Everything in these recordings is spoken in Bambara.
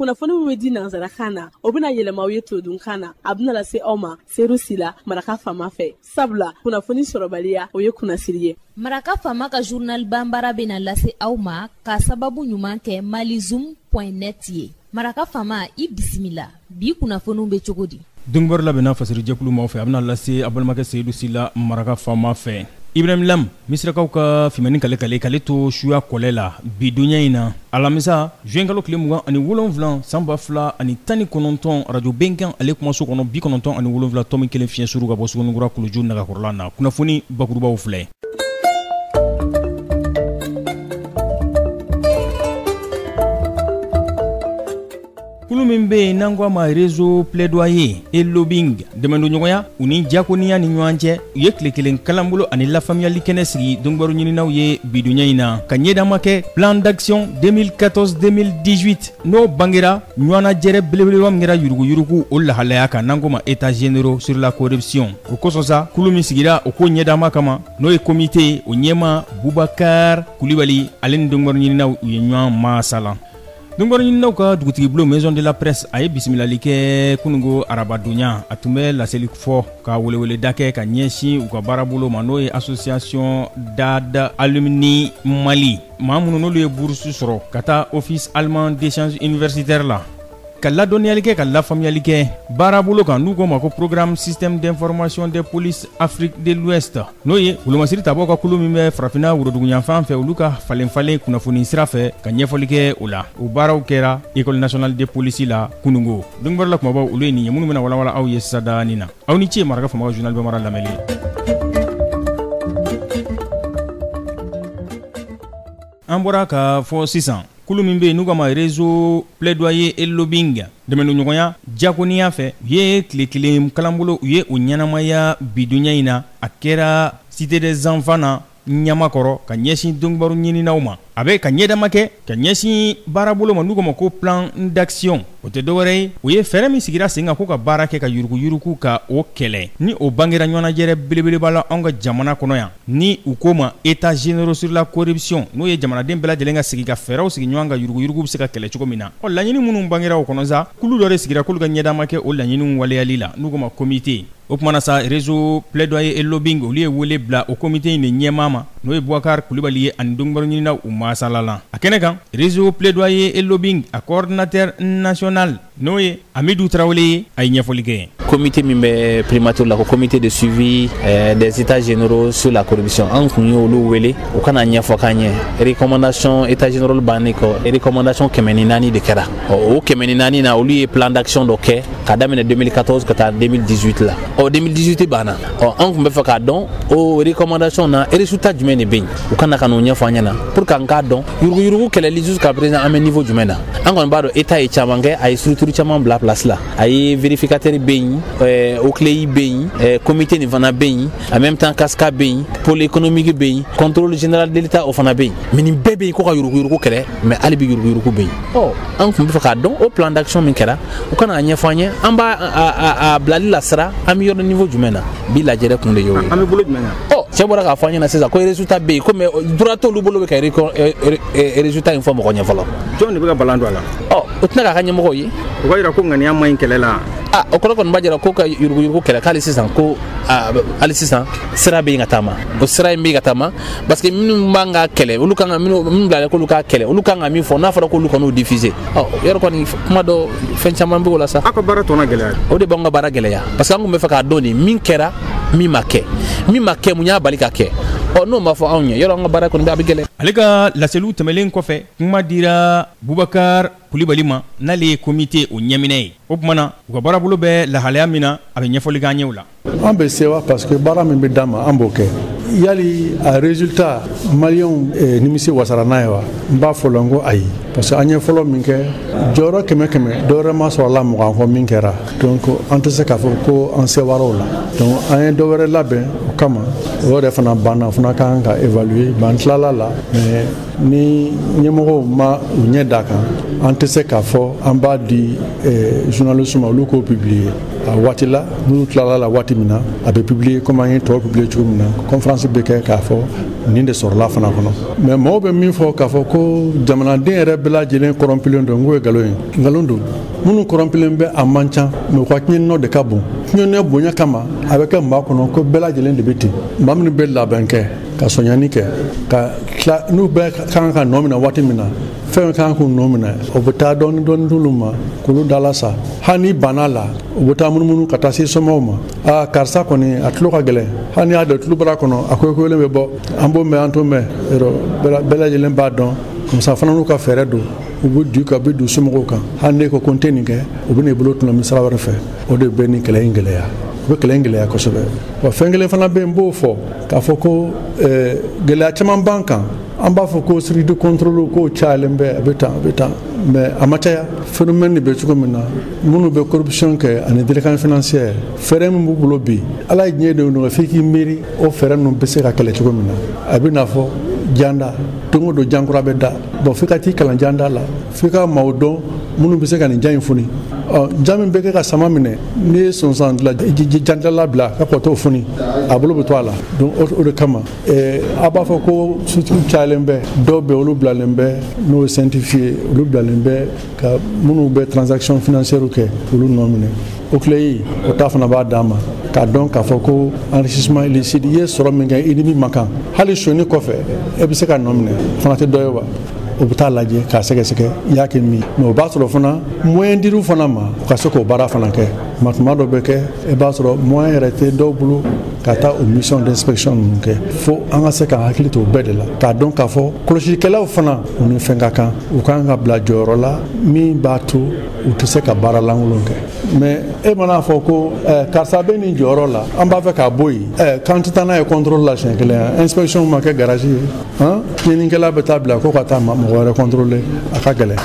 Kunnafoni min bɛ di nansarakan na, o bɛna yɛlɛma aw ye todunkan na. A bɛna lase aw ma Seru Sila, Maraka Faama fɛ. Sabula kunnafoni sɔrɔbaliya, o ye kunnasiri ye. Maraka Faama ka journal banbara bɛna lase aw ma ka sababu ɲuman kɛ malizoom.net ye. Maraka Faama, i bisimila. Bi kunnafoniw bɛ cogo di? Donkibaru labɛnna fasirijɛkulu maaw fɛ, a bɛna lase a balimakɛ Seyidu Sila, Maraka Faama fɛ. Ibrahim Lam, Misirakaw ka fimani kale kale k'ale to suya kɔlɛ la bi donya in na, alamisa juin kalo tile 27 san 2019, arajo Bɛnkan ale kumaso kɔnɔ, 97.1 fiɲɛ suru ka bɔ Sugunikura kuluju nagakɔrɔla na. Kunnafoni bakurubaw filɛ. Kulu min bɛ yen n'an ko a ma réseau plaidoyer et lobbying, dɛmɛdonɲɔgɔnya u ni diakoniya ni ɲɔgɔn cɛ, u ye tile kelen kalanbolo ani lafaamuyali kɛnɛ sigi donkibaru ɲininaw ye bidonya in na, ka ɲɛdama kɛ plan d'action 2014-2018, n'o bangera ɲɔgɔnnajɛrɛ belebeleba min kɛra yuruguyurugu o lahalaya kan, n'an ko ma états généraux sur la corruption. O kosɔn sa, kulu min sigira o ko ɲɛdama kama, n'o ye comité ye, o ɲɛma Bubakar Kulibali, ale ni donkibaru ɲininaw u ye ɲɔgɔn masala. Donkibaru ɲininaw ka dugutigibulon maison de la presse, a ye bisimilali kɛ kununko arabadonya. A tun bɛ laseli fɔ ka weleweleda kɛ ka ɲɛsin u ka baarabolo ma, n'o ye association DAD Alumni Mali, maa minnu n'olu ye bourse sɔrɔ ka taa office allemand d'échange universitaire la, ka ladɔnniyali kɛ, ka lafaamuyali kɛ baarabolo kan, n'u ko ma ko programme système d'information des polices Afrique de l'Ouest, n'o ye wolomasiri tabaw ka kulu min bɛ farafinna woroduguyanfan fɛ, olu ka falen falen kunnafoni sira fɛ, ka ɲɛfɔli kɛ o la. O baaraw kɛra école nationale de police la kunungo. Donkibaru la kumabaw, olu ye nin ye minnu bɛna walawala aw ye sisan nin na. Aw ni ce Maraka Faama ka journal bambara lamɛnli. An bɔra ka fɔ sisan, kulu min bɛ yen n'u k'a ma réseau plaidoyer et lobbying, dɛmɛdonɲɔgɔnya diakoniya fɛ, u ye tile kelen kalanbolo, u ye o ɲɛnamaya bidonya in na. A kɛra cité des enfants na Ɲamakɔrɔ, ka ɲɛsin donkibaru ɲininaw ma. A bɛ ka ɲɛdama kɛ ka ɲɛsin baarabolo ma, n'u k'a ma ko plan d'action. O tɛ dɔwɛrɛ ye, o ye fɛɛrɛ min sigira sen kan ko ka baara kɛ ka yuruguyurugu ka o kɛlɛ, ni o bangera ɲɔgɔnnajɛrɛ belebeleba la anw ka jamana kɔnɔ yan, ni u ko ma états généraux sur la corruption, n'o ye jamanaden bɛɛ lajɛlen ka sigi ka fɛɛrɛw sigi ɲɔgɔn kan yuruguyurugu bɛ se ka kɛlɛ cogo min na. Ɔ, laɲini minnu bangera o kɔnɔ sa, kulu dɔ de sigira k'olu ka ɲɛdama kɛ o laɲiniw waleyali la, n'u ko ma comité. O kumana sa, réseau plaidoyer et lobbying, olu ye wele bila o comité in de ɲɛmaa ma, n'o ye Boubacar Kulibali ye, ani donkibaru ɲininaw u masala la. A kɛnɛ kan, réseau plaidoyer et lobbying a coordinateur national, n'o ye Amidou Tarawele ye, a ye ɲɛfɔli kɛ. Comité min bɛ primature la, ko comité de suivi des états généraux sur la corruption, an kun ye olu wele u kana ɲɛfɔ k'an ye. Recommandation états généraux bannen kɔ, recommandation 104 de kɛra. Ɔ, o 104 na, olu ye plan d'action dɔ kɛ ka daminɛ 2014 ka taa 2018 la. Ɔ, 2018 banna. Ɔ, an kun bɛ fɛ k'a dɔn o recommandation na, résultat jumɛn de bɛ yen, u kana ka n'o ɲɛfɔ an ɲɛna pour que an k'a dɔn yuruguyurugu kɛlɛli jusqu'à présent an bɛ niveau jumɛn na. An kɔni b'a dɔn état ye caman kɛ, a ye structure caman bila place la, a ye vérificateur bɛ yen, OCLEI bɛ yen, comité nin fana bɛ yen, en même temps CASCA bɛ yen, pôle économique bɛ yen, contrôle général de l'État o fana bɛ yen. Mais nin bɛɛ bɛ yen ko ka yuruguyurugu kɛlɛ, mais hali bi yuruguyurugu bɛ yen. Ɔ, an kun bɛ fɛ k'a dɔn o plan d'action min kɛra, u kana a ɲɛfɔ an ye, an b'a a bilali la sira, an bɛ yɔrɔ niveau jumɛn na. Bi lajɛrɛ kun de y'o ye. An bɛ bolo jumɛn kan? Ɔ, cɛ bɔra k'a fɔ an ɲɛna sisan ko résultat bɛ yen ko, mais droit t'olu bolo bɛ ka résultat in fɔ mɔgɔ ɲɛ fɔlɔ. Jɔn de bɛ ka balan don a la? Ɔ, o tɛna k'a ka ɲɛmɔgɔw ye. O b'a yira ko ŋaniya man ɲi kɛlɛ la. Ah, o kɔrɔ kɔni b'a jira ko ka yuruguyurugu kɛlɛ k'ale sisan ko hali sisan sira bɛ yen ka taama, o sira in bɛ yen ka taama, parce que minnu b'an ka kɛlɛ, olu kan ka minnu bilala k'olu ka kɛlɛ, olu kan ka min fɔ, n'a fɔra k'olu kɔni diffuser. Ɔ, yɔrɔ kɔni kuma dɔ, fɛn caman bɛ o la sa. Aw ka baara tɔ na gɛlɛya. O de b'anw ka baara gɛlɛya, parce que an kun bɛ fɛ k'a dɔn nin min kɛra, min ma kɛ, min ma kɛ, mun y'a bali ka kɛ. Ɔ, n'o ma fɔ anw ye, yɔrɔ an ka baara kɔni bɛ a bɛ gɛlɛya. Ale ka laseliw tɛmɛlen kɔfɛ, kuma dira Bubakar Kulibali ma, n'ale ye comité o ɲɛminɛ ye. O tuma na, u ka baarabolo bɛ lahalaya min na, a bɛ ɲɛfɔli k'an ye o la. An bɛ sewa parce que baara min bɛ d'an ma, an b'o kɛ. Yali a résultat, maliyɛnw nimisi wasara n'a ye wa? N b'a fɔ la n ko ayi, parce que an ye fɔlɔ min kɛ, jɔyɔrɔ kɛmɛ kɛmɛ, dɔwɛrɛ ma sɔrɔ a la 20 kɔ min kɛra. Donc an tɛ se k'a fɔ ko an sewara o la. Donc an ye dɔwɛrɛ labɛn o kama, o yɛrɛ fana banna, o fana kan ka évaluer. Ban tilala la, mais ni ɲɛmɔgɔw ma u ɲɛ d'a kan, An tɛ se k'a fɔ an b'a di journaliste ma olu k'o publier a waati la. N'olu tilala la waati min na, a bɛ publier comme an ye tɔw publier cogo min na. Conférence bɛ kɛ k'a fɔ nin de sɔrɔla fana kɔnɔ. Mais mɔgɔw bɛ min fɔ k'a fɔ ko jamanaden yɛrɛ bɛɛ lajɛlen kɔrɔnpilen don, n k'o ye nkalon ye, nkalon don. Minnu kɔrɔnpilen bɛ, a man ca, mais u ka tiɲɛni de ka bon. Tiɲɛni bonya kama, a bɛ kɛ maa kɔnɔ ko bɛɛ lajɛlen de bɛ ten. Maa minnu bɛ labɛn kɛ ka sɔnyani kɛ ka tila, n'u bɛɛ kan ka nɔ minɛ waati min na, fɛn kan k'u nɔ minɛ, o bɛ taa dɔɔni dɔɔni d'olu ma k'olu dala sa. Hali ni banna la, u bɛ taa munumunu ka taa se somɔgɔw ma: aa, karisa kɔni, a tulo ka gɛlɛn, hali n'i y'a don tulubara kɔnɔ, a koyekoyelen bɛ bɔ. An b'o mɛn, an t'o mɛn yɔrɔ bɛɛ lajɛlen b'a dɔn. Musa fana n'u ka fɛɛrɛ don, u bɛ du kan, u bɛ don somɔgɔw kan. Hali n'e ko ko n tɛ nin kɛ, u bɛ n'i bolo tɔnɔmi sira wɛrɛ fɛ. O de bɛ nin kɛlɛ in gɛlɛya, u bɛ kɛlɛ in gɛlɛya kosɛbɛ. Wa fɛn kelen fana bɛ yen, n b'o fɔ k'a fɔ ko gɛlɛya caman b'an kan. An b'a fɔ ko structure de contrôle k'o cayalen bɛ, a bɛ tan, a bɛ tan, mais a ma caya. Phénomène de bɛ cogo min na, minnu bɛ corruption kɛ ani délinquance financière, fɛɛrɛ min b'u bolo bi, Ala ye diɲɛ de nɔgɔya, f'i k'i miiri o fɛɛrɛ ninnu bɛ se ka kɛlɛ cogo min na. A bɛ n'a fɔ janda, don o don jankura bɛ da. Bon, f'i ka t'i kalan janda la, f'i ka maaw dɔn minnu bɛ se ka nin jan in foni. Ɔ, jan min bɛ kɛ ka sama minɛ, n'i ye sonsan jandala bila ka kɔ t'o foni, a bolo bɛ to a la. Donc o de kama a b'a fɔ ko structure cayalen bɛ. Dɔw bɛ, olu bilalen bɛ, n'o ye scientifique ye, olu bilalen bɛ ka minnu bɛ transaction financière kɛ, olu nɔ minɛ. OCLEI, o ta fana b'a d'an ma k'a dɔn k'a fɔ ko enrichissement illicite, i ye sɔrɔ min kɛ i ni min man kan, hali sonni kɔfɛ, e bɛ se ka nɔ minɛ. O fana tɛ dɔ ye wa? O bɛ taa lajɛ k'a sɛgɛsɛgɛ i y'a kɛ min. Mais o b'a sɔrɔ fana moyen dir'u fana ma u ka se k'o baara fana kɛ. Ma tuma dɔ bɛ kɛ, i b'a sɔrɔ moyen yɛrɛ tɛ dɔw bolo ka taa o mission d'inspection ninnu kɛ. Fo an ka se ka hakili to o bɛɛ de la k'a dɔn k'a fɔ kɔlɔsilikɛlaw fana, u ni fɛn ka kan, u kan ka bila jɔyɔrɔ la min b'a to u tɛ se ka baara lankolon kɛ. Mais e mana fɔ ko karisa bɛ nin jɔyɔrɔ la, an b'a fɛ k'a bɔ yen, k'an tɛ taa n'a ye contrôle la siɲɛ kelen, inspection ma kɛ garage ye, tiɲɛnikɛla bɛ taa bila ko ka taa mɔgɔ wɛrɛ contrôler, a ka gɛlɛn.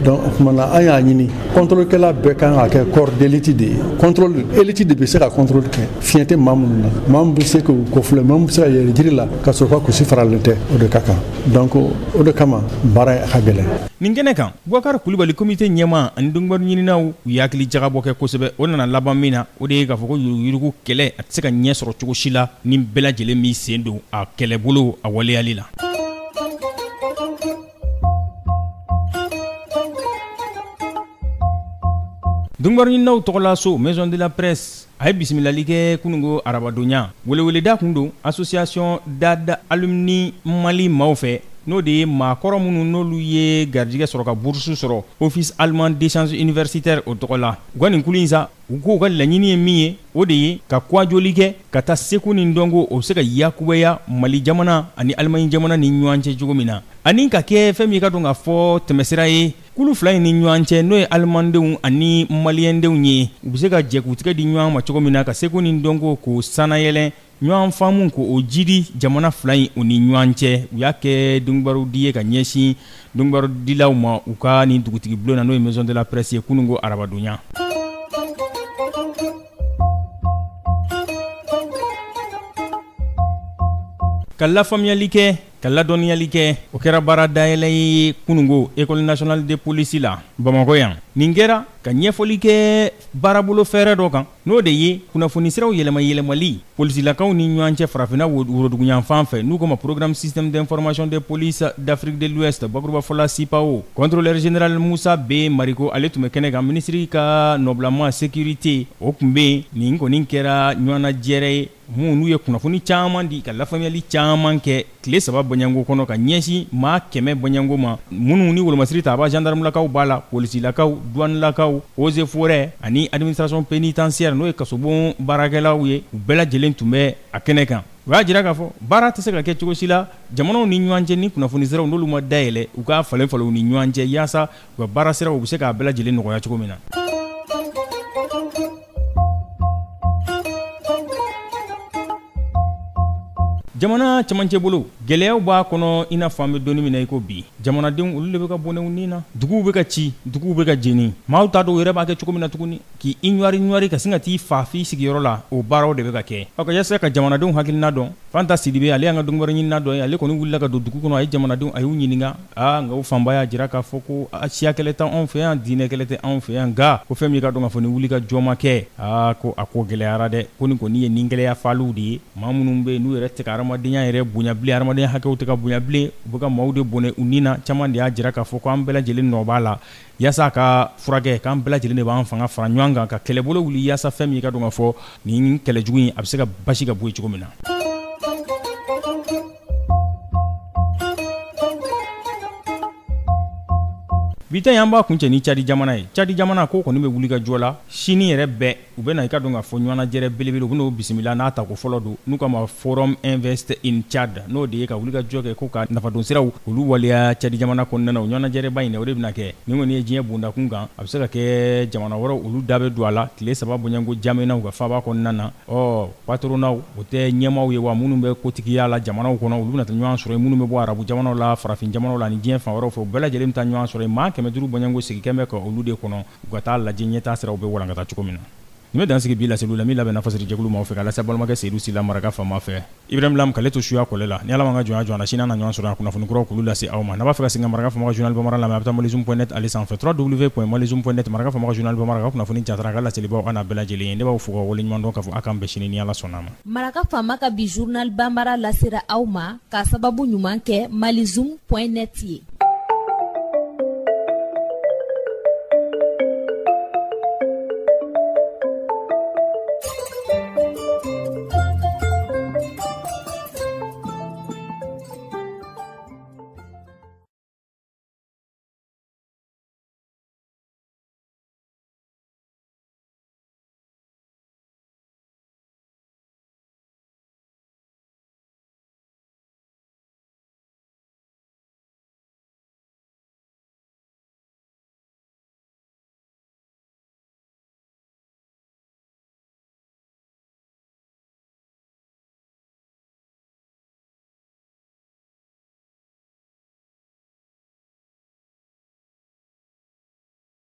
Donc o tuma na, an y'a ɲini contrôle-kɛla bɛɛ kan ka kɛ corps d'élite de ye. Contrôle, élite de bɛ se ka contrôle kɛ. Fiɲɛ tɛ maa minnu na, maa min bɛ se k'u kɔfilɛ, maa min bɛ se ka yɛlɛ jiri la ka sɔrɔ ka kusi faralen tɛ, o de ka kan. Donc o de kama baara in a ka gɛlɛn. Nin kɛnɛ kan, Bubakari Kulubali, comité ɲɛmaa, ani donkibaru ɲininaw, u ye hakili jagabɔ kɛ kosɛbɛ. O nana laban min na, o de ye k'a fɔ ko yuruguyurugu kɛlɛ, a tɛ se ka ɲɛ sɔrɔ cogo si la ni bɛɛ lajɛlen m'i sen don a kɛlɛbolo a waleyali la. Donkibaru ɲininaw tɔgɔlaso, Maison de la Presse, a ye bisimilali kɛ kunungo arabadonya. Weleweleda kun don association DAD Alumni Mali maaw fɛ, n'o de ye maakɔrɔ minnu n'olu ye garijɛgɛ sɔrɔ ka bourse sɔrɔ Office allemand d'échange universitaire o tɔgɔ la. U ka nin kulu in sa, u k'u ka laɲini ye min ye, o de ye ka kɔjoli kɛ ka taa seko ni dɔnko, o bɛ se ka yakubaya Mali jamana ani Alimaɲi jamana ni ɲɔgɔn cɛ cogo min na, ani ka kɛ fɛn min ka dɔn ka fɔ tɛmɛsira ye kulu fila in ni ɲɔgɔn cɛ, n'o ye alimandenw ani maliyɛndenw ye, u bɛ se ka jɛ k'u tigɛ di ɲɔgɔn ma cogo min na ka seko ni dɔnko k'o sannayɛlɛn, ɲɔgɔn faamu k'o jidi jamana fila in u ni ɲɔgɔn cɛ. U y'a kɛ donkibarudi ye ka ɲɛsin donkibarudilaw ma u ka nin dugutigi bulon na, n'o ye Maison de la Presse ye, kununko arabadonya. Ka lafaamuyali kɛ, ka ladɔnniyali kɛ, o kɛra baara dayɛlɛ ye kunungo École nationale de police la Bamakɔ yan. Nin kɛra ka ɲɛfɔli kɛ baarabolo fɛɛrɛ dɔ kan, n'o de ye kunnafoni siraw yɛlɛma yɛlɛmali polisilakaw ni ɲɔgɔn cɛ farafinna woroduguyanfan fɛ, n'u ko ma programme système d'information de police d'Afrique de l'Ouest, bakurubafɔla SIPAO. Contrôleur général Musa B Mariko, ale tun bɛ kɛnɛ kan. Minisiri ka nɔbilama sécurité, o tun bɛ yen. Nin kɔni kɛra ɲɔgɔnna jɛrɛ ye mun n'u ye kunnafoni caman di, ka lafaamuyali caman kɛ tile 3 bɔɲɔgɔnko kɔnɔ ka ɲɛsin maa 100 bɔɲɔgɔnko ma, minnu ni wolomasiri ta a gendarmelakaw b'a la, polisilakaw, douanelakaw, eaux et forêts ani administration pénitentiaire, n'o ye kasobon baarakɛlaw ye, u bɛɛ lajɛlen tun bɛ a kɛnɛ kan. U y'a jira k'a fɔ baara tɛ se ka kɛ cogo si la jamanaw ni ɲɔgɔn cɛ ni kunnafoni siraw n'olu ma dayɛlɛ, u ka falen falen u ni ɲɔgɔn cɛ, yaasa u ka baara siraw u bɛ se k'a bɛɛ lajɛlen nɔgɔya cogo min na. Jamana cɛmancɛ bolo, gɛlɛyaw b'a kɔnɔ i n'a fɔ an bɛ don min na i ko bi. Jamanadenw olu de bɛ ka bɔnɛ u ni na, duguw bɛ ka ci, duguw bɛ ka jeni, maaw t'a dɔn u yɛrɛ b'a kɛ cogo min na tuguni, k'i ɲwari ɲwari ka sin ka t'i faa f'i sigiyɔrɔ la, o baaraw de bɛ ka kɛ. Ɔ ka yaasa ka jamanadenw hakilina dɔn, Fanta Sidibe, ale y'an ka donkibaru ɲinina dɔ ye, ale kɔni wulila ka don dugu kɔnɔ, a ye jamanadenw a y'u ɲininka. Aa, nka u fanba y'a jira k'a fɔ ko siya kɛlɛ tɛ anw fɛ yan, diinɛ kɛlɛ tɛ anw fɛ yan, nka ko fɛn min ka dɔn k'a fɔ ni wuli ka jɔ ma kɛ, aa, ko a ko gɛlɛyara dɛ, ko nin kɔni ye nin gɛlɛya faliw de ye, maa minnu bɛ yen n'u yɛrɛ tɛ ka hadamadenya yɛrɛ bonya bilen, hadamadenya hakɛw tɛ ka bonya bilen, u bɛ ka maaw de bɔnɛ u ni na. Caman de y'a jira k'a fɔ ko an bɛɛ lajɛlen nɔ b'a la yaasa a ka furakɛ, k'an bɛɛ lajɛlen de b'an fanga fara ɲɔgɔn kan ka kɛlɛbolo wuli yaasa fɛn min ka dɔn k'a fɔ nin kɛlɛjugu in a bɛ se ka basi ka bɔ yen cogo min na. Bi ta in an b'a kuncɛ ni Cadi jamana ye. Cadi jamana ko kɔni bɛ wuli ka jɔ la sini yɛrɛ bɛɛ, u bɛna i ka dɔn k'a fɔ ɲɔgɔnnajɛrɛ belebele, u bɛn'o bisimila n'a tako fɔlɔ don, n'u k'a ma Forum Invest in Tchad, n'o de ye ka wuli ka jɔ kɛ ko ka nafadonsiraw olu waleya Cadi jamana kɔnɔna na. O ɲɔgɔnnajɛrɛba in o de bɛna kɛ nin kɔni ye diɲɛ bondakun kan, a bɛ se ka kɛ jamana wɛrɛw olu da bɛ don a la tile 3 bɔɲɔgɔnko Jamena u ka faaba kɔnɔna na. Ɔ patronnaw, o tɛ ɲɛmaaw ye wa, minnu bɛ kotigiya la jamanaw kɔnɔ, olu bɛna taa ɲɔgɔn sɔrɔ yen, minnu bɛ bɔ arabu jamanaw la, farafin jamanaw la ani diɲɛ fan wɛrɛw fɛ, u bɛɛ lajɛlen bɛ taa ɲɔgɔn sɔrɔ yen. Maa 500 bɔɲɔgɔnko sigi kɛn bɛ ka olu de kɔnɔ, u ka taa lajɛ ɲɛtaa siraw bɛ walankata cogo min na. Nin bɛ dan sigi bi laseliw la min labɛnna fasiri jɛkulu maaw fɛ ka lase balimakɛ Seyidu Sila maraka faama fɛ. Ibrahim Lam k'ale to suya kɔlɛ la. Ni Ala m'an ka jɔnya jɔ an na, sini an na ɲɔgɔn sɔrɔ yan kunnafoni kuraw k'olu lase aw ma. N'a b'a fɛ ka segin ka maraka faama ka journal bambara lamɛn, a bɛ taa malizoom.net ale sanfɛ, www.malizoom.net, maraka faama ka journal bambara ka kunnafoni jatara ka laselibaw an n'a bɛɛ lajɛlen ye. Ne b'aw fo ka waleɲuman dɔn k'a fɔ a k'an bɛn sini ni Ala sɔnna a ma. Maraka faama ka bi journal bambara lasera aw ma k'a sababu ɲuman kɛ malizoom.net ye.